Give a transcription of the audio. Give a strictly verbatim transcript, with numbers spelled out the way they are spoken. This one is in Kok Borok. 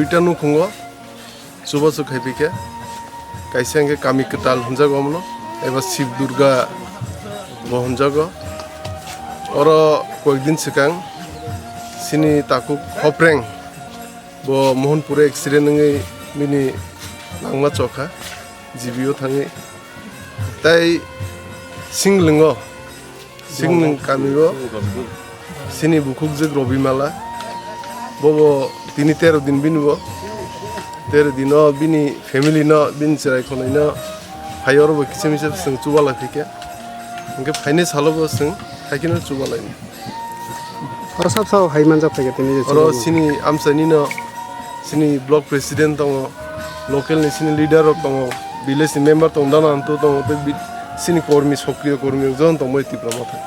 Ita nukhungo chubachu khaipikha, kaisa hwnkhe kami kwtal hwnjago omono, eba Shiv Durga bo hwnjago. Oro koyekdin swkang chini takhuk Hopreng bo Mohanpur accident wngwi bini langma chokha, G B o thangwi. Tai Singlwngo, Singlwng kamio chini bukhukjwk Robimala, bobo tini tero din bini bo, tero dino bini family no, bini chwrai khonai no phai oro bo kisa misa chwng chubalai phaikha, hwnkhe phainai salo bo chwng haikheno chubalai. Oro sab sao hai manjak phaikha tini je oro chubalai. Chini amchaini no chini block president tongo, local ni chini leader rok tongo, village ni member tongo, dana antu tongo, tei bi-, chini kormi, sokriyo kormi rok jon tongbai Tipra Motha.